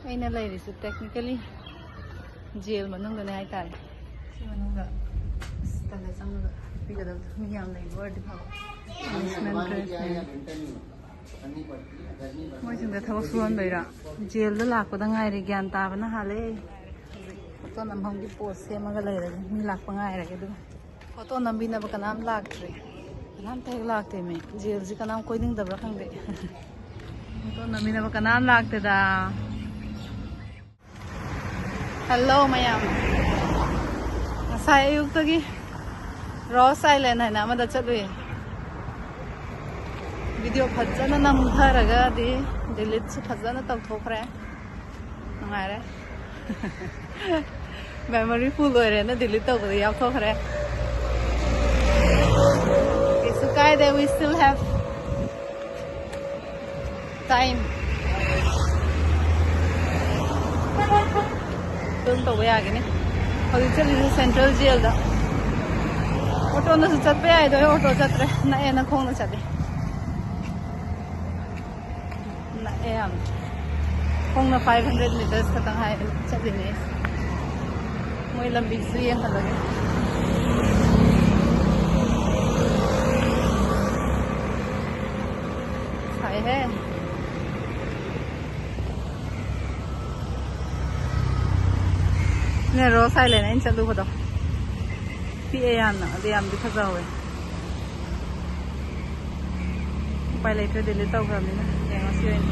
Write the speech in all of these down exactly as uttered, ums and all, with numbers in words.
ꯑꯩꯅ ꯂꯩꯔꯤꯁꯦ technically jail ꯃꯅꯨꯡꯗꯅꯦ ꯍꯥꯏꯇꯥꯔꯦ꯫ ꯁꯤ ꯃꯅꯨꯡꯗ ꯑꯁ ꯇꯜꯂꯦ ꯆꯪꯕꯗ꯫ ꯄꯤꯒꯗꯕꯗꯣ ꯃꯤ ꯌꯥꯝ ꯂꯩꯕ ꯑꯣꯏꯔꯗꯤ ꯐꯕ꯫ Punishment dress ꯅꯦ꯫ ꯃꯣꯏꯁꯤꯡꯗ ꯊꯕꯛ ꯁꯨꯍꯟꯕꯩꯔꯥ? Jail ꯗ ꯂꯥꯛꯄꯗ ꯉꯥꯏꯔꯦ, ꯒ꯭ꯌꯥꯟ ꯇꯥꯕꯅ ꯍꯥꯜꯂꯦ꯫ ꯍꯧꯖꯤꯛ photo ꯅꯝꯐꯝꯒꯤ pose ꯁꯦꯝꯃꯒ ꯂꯩꯔꯒꯦ, ꯃꯤ ꯂꯥꯛꯄ ꯉꯥꯏꯔꯒꯦ ꯑꯗꯨꯒ꯫ Photo ꯅꯝꯕꯤꯅꯕ ꯀꯅꯥꯝ ꯂꯥꯛꯇ꯭ꯔꯦ꯫ ꯀꯅꯥꯝꯇ ꯍꯦꯛ ꯂꯥꯛꯇꯦꯃꯦ꯫ Jail ꯁꯤ ꯀꯅꯥꯝ ꯀꯣꯏꯅꯤꯡꯗꯕ꯭ꯔꯥ ꯈꯪꯗꯦ꯫ Photo ꯅꯝꯕꯤꯅꯕ ꯀꯅꯥꯝ ꯂꯥꯛꯇꯦꯗ꯫ Hello ꯃꯌꯥꯝ꯫ ꯉꯁꯥꯏ ꯑꯌꯨꯛꯇꯒꯤ Rose Island ꯍꯥꯏꯅ ꯑꯃꯗ ꯆꯠꯂꯨꯏ꯫ Video ꯐꯖꯅ ꯅꯝꯊꯔꯒꯗꯤ delete ꯁꯨ ꯐꯖꯅ ꯇꯧꯊꯣꯛꯈ꯭ꯔꯦ꯫ ꯅꯨꯡꯉꯥꯏꯔꯦ꯫ Memory full ꯑꯣꯏꯔꯦꯅ delete ꯇꯧꯕꯗ ꯌꯥꯎꯊꯣꯛꯈ꯭ꯔꯦ꯫ ꯀꯩꯁꯨ ꯀꯥꯏꯗꯦ, we still have time꯫ ꯑꯗꯨꯝ ꯇꯧꯕ ꯌꯥꯒꯅꯤ꯫ ꯍꯧꯖꯤꯛ ꯆꯠꯂꯤꯁꯦ Central Jail ꯗ꯫ Auto ꯅꯁꯨ ꯆꯠꯄ ꯌꯥꯏ, ꯑꯗꯣ ꯑꯩ auto ꯆꯠꯇ꯭ꯔꯦ, ꯅꯛꯑꯦꯅ ꯈꯣꯡꯅ ꯆꯠꯂꯦ꯫ ꯅꯛꯑꯦ ꯌꯥꯝ꯫ ꯈꯣꯡꯅ five hundred meters ꯈꯛꯇꯪ ꯍꯥꯏ ꯆꯠꯂꯤꯅꯦ꯫ ꯃꯣꯏ ꯂꯝꯕꯤꯁꯨ ꯌꯦꯡꯍꯜꯂꯒꯦ꯫ ꯁꯥꯏꯍꯦ꯫ ꯅꯦ, Rose Island ꯑꯩꯅ ꯆꯠꯂꯨꯕꯗꯣ꯫ ꯄꯤꯛꯑꯦ ꯌꯥꯝꯅ, ꯑꯗꯨ ꯌꯥꯝꯗꯤ ꯐꯖꯍꯧꯋꯦ꯫ ꯎꯄꯥꯏ ꯂꯩꯇ꯭ꯔꯦ, delete ꯇꯧꯈ꯭ꯔꯕꯅꯤꯅ꯫ ꯌꯦꯡꯉꯁꯤ ꯑꯣꯏꯅ꯫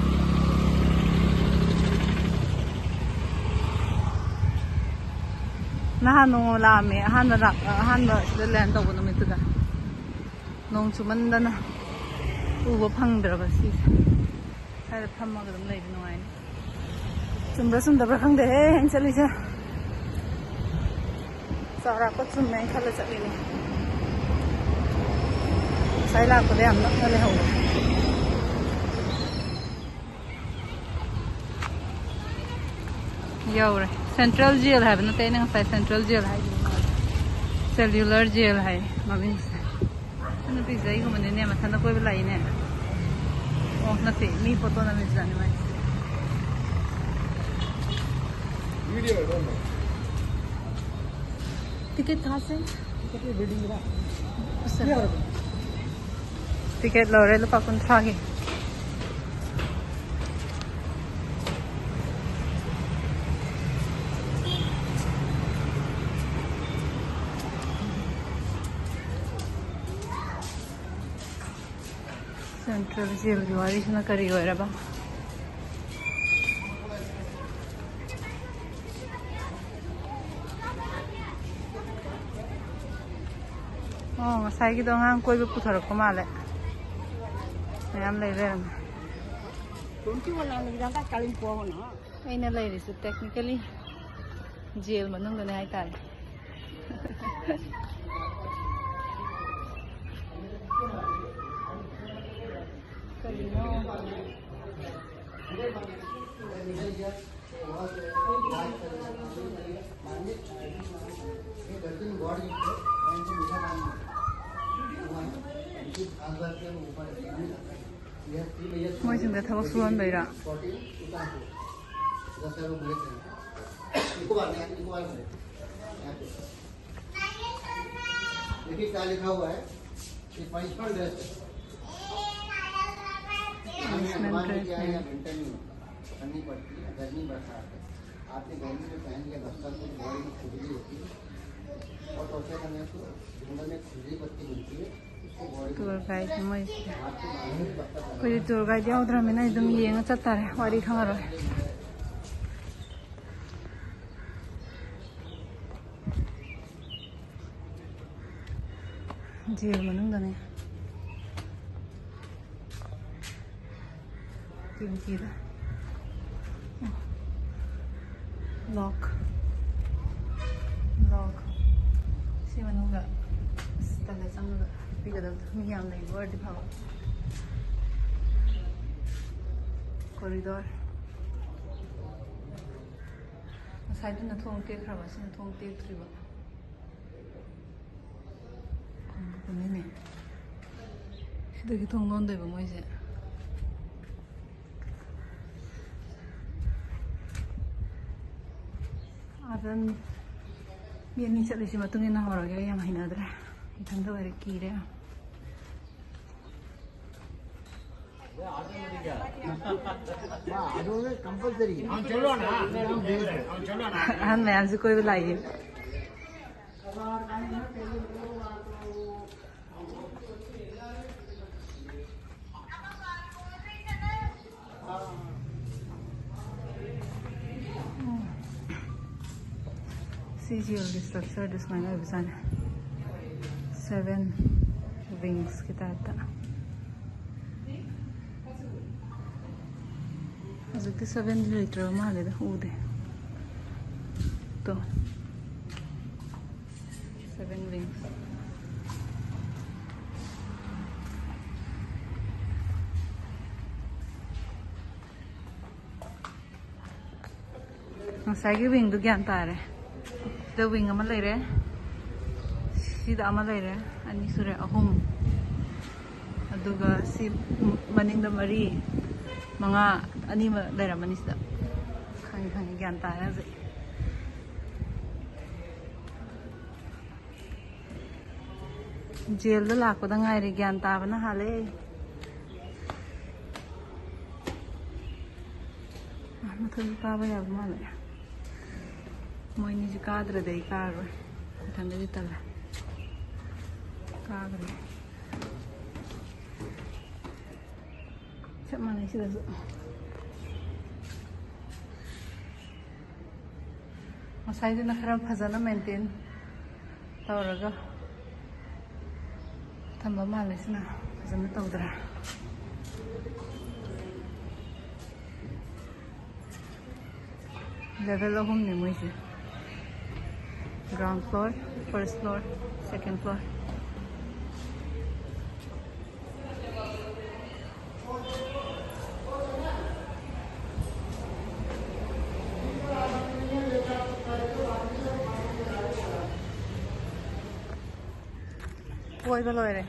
ꯅꯍꯥꯟ ꯅꯣꯡꯃ ꯂꯥꯛꯑꯝꯃꯦ, ꯑꯍꯥꯟꯕ ꯂꯥꯛ-, ꯑꯍꯥꯟꯕ ꯁꯤꯗ land ꯇꯧꯕ ꯅꯨꯃꯤꯠꯇꯨꯗ꯫ ꯅꯣꯡ ꯆꯨꯃꯟꯗꯅ ꯎꯕ ꯐꯪꯗ꯭ꯔꯕ ꯁꯤꯁꯦ꯫ ꯁ꯭ꯋꯥꯏꯗ ꯐꯝꯃꯒ ꯑꯗꯨꯝ ꯂꯩꯕ ꯅꯨꯡꯉꯥꯏꯅꯤ꯫ ꯆꯨꯝꯕ꯭ꯔꯥ ꯆꯨꯝꯗꯕ꯭ꯔꯥ ꯈꯪꯗꯦꯍꯦ ꯑꯩꯅ ꯆꯠꯂꯤꯁꯦ꯫ ꯆꯥꯎꯔꯥꯛꯄ ꯆꯨꯝꯃꯦ ꯍꯥꯏꯅ ꯈꯜꯂ ꯆꯠꯂꯤꯅꯦ꯫ ꯉꯁꯥꯏ ꯂꯥꯛꯄꯗ ꯌꯥꯝ ꯅꯛꯅ ꯂꯩꯍꯧꯕ꯫ ꯌꯧꯔꯦ꯫ Central Jail ꯍꯥꯏꯕ ꯅꯠꯇꯦ, ꯑꯩꯅ ꯉꯁꯥꯏ Central Jail ꯍꯥꯏꯈꯤꯕ ꯃꯥꯜꯂꯦ꯫ Cellular Jail ꯍꯥꯏ ꯃꯃꯤꯡꯁꯦ꯫ ꯅꯨꯄꯤꯁꯦ ꯑꯩꯒꯨꯝꯕꯅꯤꯅꯦ, ꯃꯊꯟꯇ ꯀꯣꯏꯕ ꯂꯥꯛꯏꯅꯦ꯫ ꯑꯣ, ꯅꯠꯇꯦ, ꯃꯤ photo ꯅꯝꯃꯤꯕꯖꯥꯠꯅꯤ ꯃꯥꯏꯁꯦ꯫ ꯇꯤꯀꯦꯠ ꯊꯥꯁꯦ꯫ ꯇꯤꯀꯦꯠ ꯂꯧꯔꯦ ꯂꯨꯄꯥ ꯀꯨꯟꯊ꯭ꯔꯥꯒꯤ꯫ ꯁꯦꯟꯇ꯭ꯔꯦꯜ ꯖꯦꯜꯒꯤ ꯋꯥꯔꯤꯁꯤꯅ ꯀꯔꯤ ꯑꯣꯏꯔꯕ? ꯑꯣ, ꯉꯁꯥꯏꯒꯤꯗꯣ ꯑꯉꯥꯡ ꯀꯣꯏꯕ ꯄꯨꯊꯔꯛꯄ ꯃꯥꯜꯂꯦ꯫ ꯃꯌꯥꯝ ꯂꯩ ꯂꯩꯔꯝꯃꯦ꯫ ꯑꯩꯅ ꯂꯩꯔꯤꯁꯦ technically ꯖꯦꯜ ꯃꯅꯨꯡꯗꯅꯦ ꯍꯥꯏꯇꯥꯔꯦ꯫ ꯀꯔꯤꯅꯣ? ꯃꯣꯏꯁꯤꯡꯗ ꯊꯕꯛ ꯁꯨꯍꯟꯕꯩꯔꯥ? देखिए क्या लिखा हुआ है, ये पनिशमेंट ड्रेस है। हमें पनिशमेंट अनुमान है ड्रेस क्या है है। या घंटा नहीं होता, पहननी पड़ती है, गर्मी बरसात है। आपने गर्मी में पहन लिया बस्ता, तो बॉडी में खुजली होती है, और टॉर्चर करने से जंगल में खुजली पत्ती मिलती है, उसको बॉडी में टूर गाइड ꯃꯣꯏꯁꯦ꯫ आपकी मानसिक बस्ता ꯑꯩꯈꯣꯏꯗꯤ ꯇꯨꯔ ꯒꯥꯏꯗ ꯌꯥꯎꯗ꯭ꯔꯃꯤꯅ ꯑꯗꯨꯝ ꯌꯦꯡꯉ ꯆꯠꯇꯥꯔꯦ, ꯋꯥꯔꯤ ꯈꯪꯉꯔꯣꯏ꯫ ꯖꯦꯜ ꯃꯅꯨꯡꯗꯅꯦ꯫ ꯀꯤꯕꯨ ꯀꯤꯗ꯫ ꯂꯣꯛ꯫ ꯂꯣꯛ꯫ ꯁꯤ ꯃꯅꯨꯡꯗ ꯑꯁ ꯇꯜꯂꯦ ꯆꯪꯉꯒ ꯄꯤꯒꯗꯕꯗꯣ꯫ ꯃꯤ ꯌꯥꯝ ꯂꯩꯕ ꯑꯣꯏꯔꯗꯤ ꯐꯕ꯫ ꯀꯣꯔꯤꯗꯣꯔ꯫ ꯉꯁꯥꯏꯗꯨꯅ ꯊꯣꯡ ꯇꯦꯛꯈ꯭ꯔꯕ, ꯁꯤꯅ ꯊꯣꯡ ꯇꯦꯛꯇ꯭ꯔꯤꯕ꯫ ꯈꯨꯝꯕ ꯈꯨꯝꯃꯤꯅꯦ꯫ ꯁꯤꯗꯒꯤ ꯊꯣꯡ ꯂꯣꯟꯗꯣꯏꯕ ꯃꯣꯏꯁꯦ꯫ ꯑꯗꯨꯝ ꯃꯤ ꯑꯅꯤ ꯆꯠꯂꯤꯁꯤ ꯃꯇꯨꯡ ꯏꯟꯅ ꯍꯧꯔꯒꯦ꯫ ꯑꯩ ꯌꯥꯝ ꯍꯩꯅꯗ꯭ꯔꯦ, ꯏꯊꯟꯗ ꯑꯣꯏꯔꯦ, ꯀꯤꯔꯦ꯫ ꯑꯍꯟ ꯃꯌꯥꯝꯁꯨ ꯀꯣꯏꯕ ꯂꯥꯛꯏ꯫ ꯁꯤ ꯖꯦꯜꯒꯤ ꯁ꯭ꯇ꯭ꯔꯛꯆꯔꯗꯨ ꯁꯨꯃꯥꯏꯅ ꯑꯣꯏꯕꯖꯥꯠꯅꯤ, ꯁꯚꯦꯟ ꯋꯤꯡꯁꯀꯤ ꯇꯥꯏꯞꯇ꯫ ꯍꯧꯖꯤꯛꯇꯤ ꯁꯚꯦꯟꯗꯤ ꯂꯩꯇ꯭ꯔꯕ ꯃꯥꯜꯂꯦꯗ, ꯎꯗꯦ꯫ ꯇꯣ, ꯁꯚꯦꯟ ꯋꯤꯡꯁ꯫ ꯉꯁꯥꯏꯒꯤ ꯋꯤꯡꯗꯨ ꯒ꯭ꯌꯥꯟ ꯇꯥꯔꯦ꯫ ꯁꯤꯗ ꯋꯤꯡ ꯑꯃ ꯂꯩꯔꯦ, ꯁꯤꯗ ꯑꯃ ꯂꯩꯔꯦ, ꯑꯅꯤ ꯁꯨꯔꯦ, ꯑꯍꯨꯝ꯫ ꯑꯗꯨꯒ ꯁꯤ ꯃꯅꯤꯡꯗ ꯃꯔꯤ, ꯃꯉꯥ, ꯑꯅꯤ ꯑꯃ ꯂꯩꯔꯝꯃꯅꯤ ꯁꯤꯗ꯫ ꯈꯪꯉꯦ, ꯈꯪꯉꯦ, ꯒ꯭ꯌꯥꯟ ꯇꯥꯔꯦ ꯍꯧꯖꯤꯛ꯫ ꯖꯦꯜꯗ ꯂꯥꯛꯄꯗ ꯉꯥꯏꯔꯦ, ꯒ꯭ꯌꯥꯟ ꯇꯥꯕꯅ ꯍꯥꯜꯂꯦ꯫ ꯑꯥ, ꯃꯊꯛꯇ ꯀꯥꯕ ꯌꯥꯕ ꯃꯥꯜꯂꯦ꯫ ꯃꯣꯏꯅꯤꯁꯦ ꯀꯥꯗ꯭ꯔꯗꯤ ꯑꯩ ꯀꯥꯔꯔꯣꯏ, ꯃꯊꯟꯗꯗꯤ ꯇꯜꯂꯦ꯫ ꯀꯥꯈ꯭ꯔꯦ꯫ ꯆꯞ ꯃꯥꯟꯅꯩ ꯁꯤꯗꯁꯨ꯫ ꯉꯁꯥꯏꯗꯨꯅ ꯈꯔ ꯐꯖꯅ ꯃꯦꯟꯇꯦꯟ ꯇꯧꯔꯒ ꯊꯝꯕ ꯃꯥꯜꯂꯦ, ꯁꯤꯅ ꯐꯖꯅ ꯇꯧꯗ꯭ꯔꯥ? ꯂꯦꯚꯦꯜ ꯑꯍꯨꯝꯅꯦ ꯃꯣꯏꯁꯦ, ground floor, first floor, second floor꯫ ꯀꯣꯏꯕ ꯂꯣꯏꯔꯦ꯫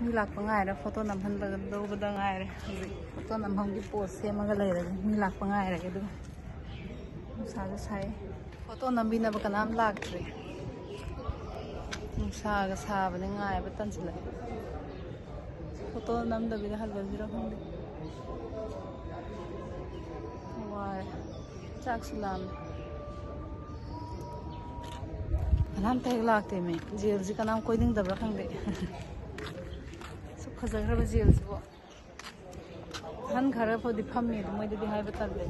ꯃꯤ ꯂꯥꯛꯄ ꯉꯥꯏꯔꯦ, ꯐꯣꯇꯣ ꯅꯝꯍꯟꯕꯗ ꯂꯧꯕꯗ ꯉꯥꯏꯔꯦ꯫ ꯍꯧꯖꯤꯛ ꯐꯣꯇꯣ ꯅꯝꯐꯝꯒꯤ ꯄꯣꯁ ꯁꯦꯝꯃꯒ ꯂꯩꯔꯒꯦ, ꯃꯤ ꯂꯥꯛꯄ ꯉꯥꯏꯔꯒꯦ꯫ ꯑꯗꯨꯒ ꯅꯨꯡꯁꯥꯁꯨ ꯁꯥꯏ, ꯐꯣꯇꯣ ꯅꯝꯕꯤꯅꯕ ꯀꯅꯥꯝ ꯂꯥꯛꯇ꯭ꯔꯤ꯫ ꯅꯨꯡꯁꯥꯒ ꯁꯥꯕꯅꯦ, ꯉꯥꯏꯕ ꯇꯟꯁꯤꯜꯂꯛꯑꯦ꯫ ꯐꯣꯇꯣ ꯅꯝꯗꯕꯤꯗ ꯍꯜꯂꯁꯤꯔ ꯈꯪꯗꯦ꯫ ꯋꯥꯔꯦ, ꯆꯥꯛꯁꯨ ꯂꯥꯝꯃꯦ꯫ ꯀꯅꯥꯝꯇ ꯍꯦꯛ ꯂꯥꯛꯇꯦꯃꯦ꯫ ꯖꯦꯜꯁꯤ ꯀꯅꯥꯝ ꯀꯣꯏꯅꯤꯡꯗꯕ꯭ꯔꯥ ꯈꯪꯗꯦ꯫ ꯁꯨꯛ ꯐꯖꯈ꯭ꯔꯕ ꯖꯦꯜꯁꯤꯕꯨ꯫ ꯑꯍꯟ ꯈꯔꯕꯨꯗꯤ ꯐꯝꯃꯤ, ꯑꯗꯨ ꯃꯣꯏꯗꯗꯤ ꯍꯥꯏꯕ ꯇꯜꯂꯦ꯫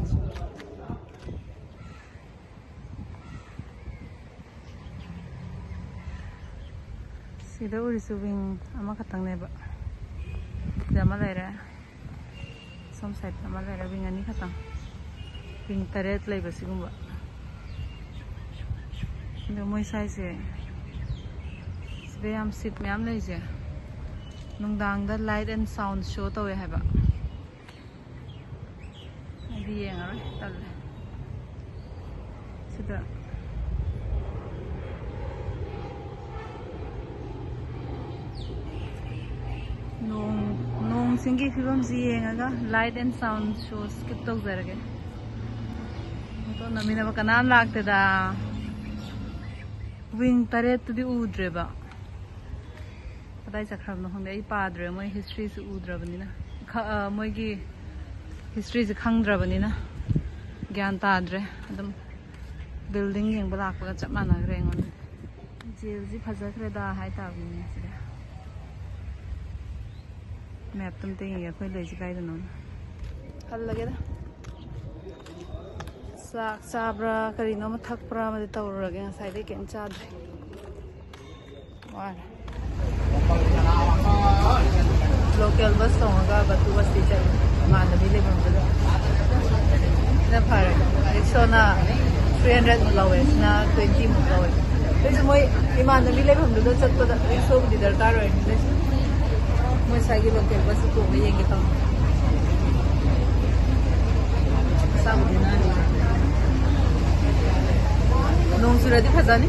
ꯁꯤꯗ ꯎꯔꯤꯁꯨ ꯋꯤꯡ ꯑꯃꯈꯛꯇꯪꯅꯦꯕ꯫ ꯁꯤꯗ ꯑꯃ ꯂꯩꯔꯦ, ꯁꯣꯝ ꯁꯥꯏꯗ ꯑꯃ ꯂꯩꯔꯦ, ꯋꯤꯡ ꯑꯅꯤꯈꯛꯇꯪ꯫ ꯋꯤꯡ ꯇꯔꯦꯠ ꯂꯩꯕ ꯁꯤꯒꯨꯝꯕ꯫ ꯑꯗꯣ ꯃꯣꯏ ꯁ꯭ꯋꯥꯏꯁꯦ, ꯁꯤꯗ ꯌꯥꯝ ꯁꯤꯠ ꯃꯌꯥꯝ ꯂꯩꯁꯦ, ꯅꯨꯡꯗꯥꯡꯗ light and sound show ꯇꯧꯋꯦ ꯍꯥꯏꯕ꯫ ꯑꯩꯗꯤ ꯌꯦꯡꯉꯔꯣꯏ, ꯇꯜꯂꯦ꯫ ꯁꯤꯗ ꯅꯣꯡ, ꯅꯣꯡ ꯁꯤꯡꯒꯤ ꯐꯤꯕꯝꯁꯤ ꯌꯦꯡꯉꯒ light and sound show skip ꯇꯧꯖꯔꯒꯦ꯫ ꯐꯣꯇꯣ ꯅꯝꯃꯤꯟꯅꯕ ꯀꯅꯥꯝ ꯂꯥꯛꯇꯦꯗ꯫ ꯋꯤꯡ ꯇꯔꯦꯠꯇꯨꯗꯤ ꯎꯗ꯭ꯔꯦꯕ꯫ ꯀꯗꯥꯏ ꯆꯠꯈ꯭ꯔꯕꯅꯣ ꯈꯪꯗꯦ, ꯑꯩ ꯄꯥꯗ꯭ꯔꯦ, ꯃꯣꯏ historyꯁꯤ ꯎꯗ꯭ꯔꯕꯅꯤꯅ꯫ ꯈ-, ꯑ, ꯃꯣꯏꯒꯤ historyꯁꯤ ꯈꯪꯗ꯭ꯔꯕꯅꯤꯅ ꯒ꯭ꯌꯥꯟ ꯇꯥꯗ꯭ꯔꯦ꯫ ꯑꯗꯨꯝ building ꯌꯦꯡꯕ ꯂꯥꯛꯄꯒ ꯆꯞ ꯃꯥꯟꯅꯈ꯭ꯔꯦ ꯑꯩꯉꯣꯟꯗ꯫ ꯖꯦꯜꯁꯤ ꯐꯖꯈ꯭ꯔꯦꯗ ꯍꯥꯏꯇꯥꯕꯅꯤꯅꯦ ꯁꯤꯗ꯫ Mapꯇ ꯑꯝꯇ ꯌꯦꯡꯒꯦ, ꯑꯩꯈꯣꯏ ꯂꯩꯁꯤ ꯀꯥꯏꯗꯅꯣ꯫ ꯍꯜꯂꯒꯦꯗ꯫ ꯆꯥꯛ ꯆꯥꯕ꯭ꯔꯥ ꯀꯔꯤꯅꯣ ꯑꯃ ꯊꯛꯄ꯭ꯔꯥ ꯑꯃꯗꯤ ꯇꯧꯔꯨꯔꯒꯦ, ꯉꯁꯥꯏꯗꯩ ꯀꯩꯝ ꯆꯥꯗ꯭ꯔꯤ꯫ ꯋꯥꯔꯦ꯫ Local bus ꯇꯣꯡꯉꯒ ꯕꯇꯨ ꯕꯁꯇꯤ ꯆꯠꯂꯤ, ꯏꯃꯥꯟꯅꯕꯤ ꯂꯩꯐꯝꯗꯨꯗ꯫ ꯁꯤꯅ ꯐꯔꯦ꯫ Rickshaw ꯅ three hundred ꯃꯨꯛ ꯂꯧꯋꯦ, ꯁꯤꯅ twenty ꯃꯨꯛ ꯂꯧꯋꯦ꯫ ꯑꯗꯨꯏꯁꯨ ꯃꯣꯏ ꯏꯃꯥꯟꯅꯕꯤ ꯂꯩꯐꯝꯗꯨꯗ ꯆꯠꯄꯗ rickshaw ꯕꯨꯗꯤ ꯗꯔꯀꯥꯔ ꯑꯣꯏꯔꯅꯤ꯫ ꯑꯗꯨꯏꯁꯨ ꯃꯣꯏ ꯁ꯭ꯋꯥꯏꯒꯤ local bus ꯇꯣꯡꯉ ꯌꯦꯡꯒꯦ ꯇꯧꯅꯤ꯫ ꯆꯥꯕꯨꯗꯤ ꯅꯥꯟꯅꯤ꯫ ꯅꯣꯡ ꯆꯨꯔꯗꯤ ꯐꯖꯅꯤ꯫